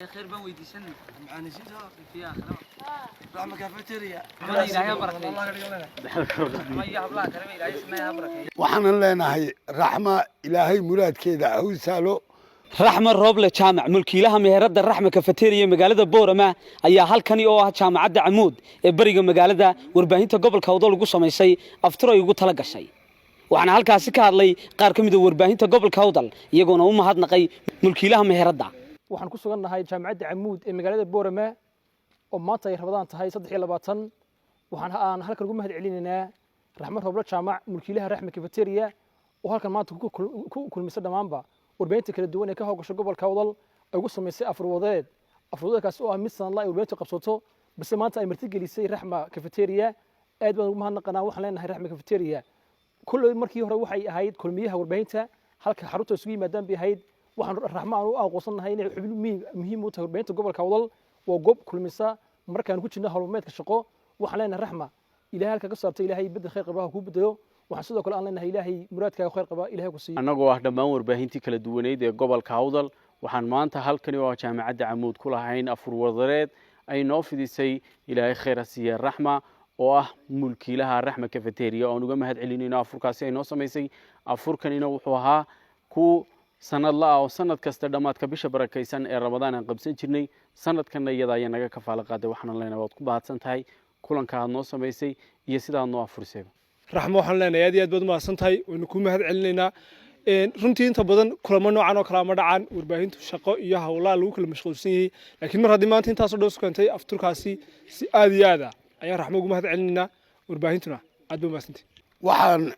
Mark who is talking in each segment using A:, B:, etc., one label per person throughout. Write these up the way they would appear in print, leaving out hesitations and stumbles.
A: Khayr baan weydiisanay.
B: Macaanisiinta.
A: Fi aakhira.
B: Raxma Cafeteria.
A: Raxmada Ilaahay ha barakeeyo. Raxma iyo hablaha kaleba Ilaahay sameeya ha barakeeyo.
C: Waxaanan leenahay, Raxma, Ilaahay muraadkeeda ha u sahlo.
D: Raxma Rooble Jaamac, mulkiilaha meheradda Raxma Cafeteria magaalada Boorama, ayaa halkani oo ah Jaamacadda Camuud ee bariga magaalada warbaahinta gobolka Awdal ugu samaysay aftur ay ugu tala gashay. Waxaana halkaasi ka hadlay qaar ka mid a warbaahinta gobolka Awdal, iyagoona u mahadnaqay mulkiilaha meheradda.
E: Waxaan ku sugan nahay Jaamacadda Camuud ee magaalada Boorama oo maanta ay Rabadaan tahay 23. Waxaan aan halkan ugu mahad celinaynaa Raxmo Rooble Jaamac, mulkiilaha Raxma Cafeteria, oo halkan maanta ku kulmisa dhammaanba warbaahinta kala duwan ee ka howlgasha gobolka Awdal, ay ugu samaysay afurwadeed. Afurwadeedkaasi oo ah mid sanadla ay warbaahintu qabsato, balse maanta ay martigelisay Raxma Cafeteria. Aad baan ugu mahadnaqanaa. Waxaan leenahay, Raxma Cafeteria kulley markii hore waxay ahayd kulmiyaha warbaahinta, halka xarunta isugu yimaadaan bay ahayd. Waxaan Raxmo aan u aqoonsannahay inay xubin muhiim u tahay warbaahinta gobolka Awdal. Waa goob kulmisa markaan ku jirno howlmeedka shaqo. Waxaan leenahay, Raxma, Ilaahay halka ka saartay Ilaahay bedel khayr qaba ha kuu bedelo. Waxaan sidoo kale aan leenahay, Ilaahay muraadkaaga khayr qaba Ilaahay ku siiyo.
F: Annagoo ah dhammaan warbaahintii kala duwaneyd ee gobolka Awdal, waxaan maanta halkani oo ah Jaamacadda Camuud ku lahayn afurwadareed ay noo fidisay, Ilaahay khayr ha siiye, Raxma oo ah mulkiilaha Raxma Cafeteria, oon uga mahad celinayno afurkaasi ay noo samaysay. Afurkanina wuxuu ahaa ku sanadla ah oo sanad kasta dhammaadka bisha barakaysan ee Ramadaan aan qabsan jirnay. Sanadkanna iyada ayaa naga kafaalo qaaday. Waxaana leenahay, waad ku mahadsan tahay kulanka aad noo samaysay iyo sida aad noo afurisayba.
G: Raxmo waxaan leenahay, aad iyo aad baad umahadsan tahay, waynu kuu mahad celinaynaa. Runtii inta badan kulamo noocan oo kale ama dhacaan, warbaahintu shaqo iyo howlaha lagu kala mashquulsan yahay, laakiin mar haddii maanta intaasoo dhan isu keentay afturkaasi, si aad iyo aad ah ayaan Raxmo ugu mahad celinaynaa. Warbaahintuna aad bay umahadsantahay.
C: Waxaan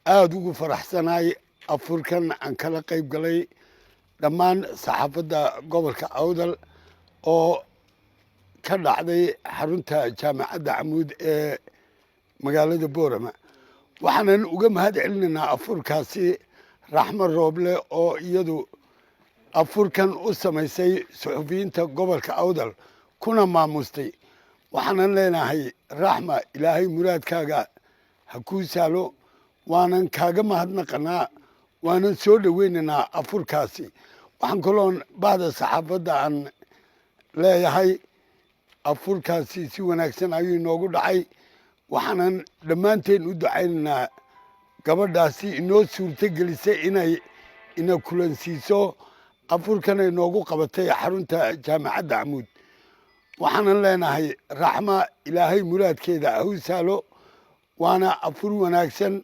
C: aada ugu faraxsanahay afurkan aan kala qayb galay dhammaan saxaafadda gobolka Awdal oo ka dhacday xarunta Jaamacadda Camuud ee magaalada Boorama. Waxaanan uga mahad celinaynaa afurkaasi Raxmo Rooble oo iyadu afurkan u samaysay suxufiyiinta gobolka Awdal kuna maamustay. Waxaanan leenahay, Raxma, Ilaahay muraadkaaga ha kuu sahlo. Waanan kaaga mahadnaqanaa, waanan soo dhoweynaynaa afurkaasi. Waxaan kaloon bahda saxaafadda aan leeyahay, afurkaasi si wanaagsan ayuu inoogu dhacay. Waxaanan dhammaanteen u ducaynaynaa gabadhaasi inoo suurto gelisay inay ina kulansiiso, afurkana inoogu qabatay xarunta Jaamacadda Camuud. Waxaanan leenahay, Raxma, Ilaahay muraadkeeda ha u sahlo. Waana afur wanaagsan.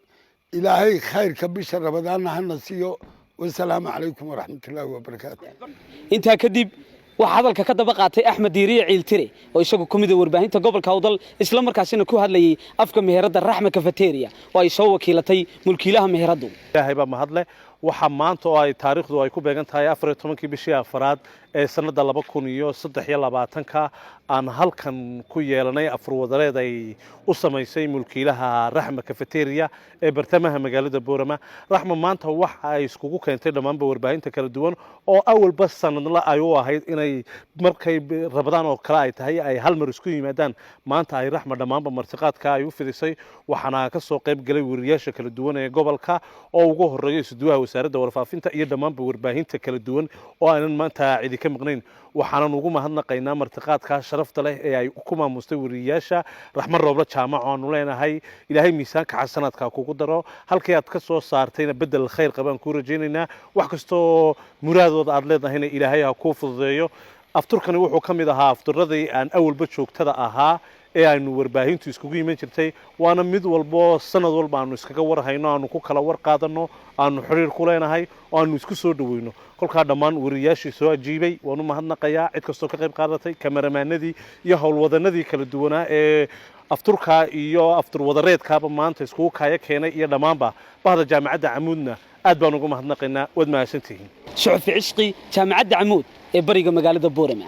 C: Ilaahay khayrka bisha Ramadaanna hana siiyo. Wasalaamu calaykum waraxmatullaahi wabarakaatu.
D: Intaa kadib waxaa hadalka ka daba qaatay Axmed Diiriye Ciiltire, oo isagu ka mid ah warbaahinta gobolka Awdal, isla markaasina ku hadlayay afka meheradda Raxma Cafeteria oo ay soo wakiilatay mulkiilaha meheraddu.
H: Ilaahay baa mahadleh. Waxaa maanta oo ay taariikhdu ay ku beegan tahay 14-kii bishii afaraad ee sanadda 2023-ka aan halkan ku yeelanay afurwadareed ay u samaysay mulkiilaha Raxma Cafeteria ee bartamaha magaalada Boorama. Raxma maanta waxa ay iskugu keentay dhammaanba warbaahinta kala duwan oo awalba sanadla ay u ahayd inay markay Rabadaan oo kale ay tahay ay hal mar isku yimaadaan. Maanta ay Raxma dhammaanba martiqaadka ay u fidisay, waxaana ka soo qayb galay wariyaasha kala duwan ee gobolka, oo ugu horeeya isuduwaha Wasaaradda Warfaafinta iyo dhammaanba warbaahinta kala duwan oo aanan maanta cidi ka maqnayn. Waxaanan ugu mahadnaqaynaa martiqaadka sharafta leh ee ay ku maamustay wariyaasha Raxma Rooble Jaamac, oo aanu leenahay, Ilaahay miisaanka xasanaadka kugu daro, halkii aad ka soo saartayna bedel khayr qabaan kuu rajaynaynaa. Wax kastoo muraadooda aad leedahayna Ilaahay ha kuu fududeeyo. Afturkani wuxuu ka mid ahaa afturadii aan awalba joogtada ahaa ee aynu warbaahintu iskugu iman jirtay, waana mid walbo sanad walba aanu iskaga warhayno, aanu ku kala war qaadano, aanu xiriir ku leenahay oo aanu isku soo dhaweyno. Kolkaa dhammaan wariyaashii soo ajiibay waan u mahadnaqayaa, cid kastoo ka qayb qaadatay, kamaramaanadii iyo howlwadanadii kala duwanaa ee afturkaa iyo afturwadareedkaaba maanta iskugu kaaya keenay, iyo dhammaanba bahda Jaamacadda Camuudna aad baan ugu mahadnaqaynaa. Waad mahadsantihiin.
D: Suxufi Cishqi, Jaamacadda Camuud ee bariga magaalada Boorama.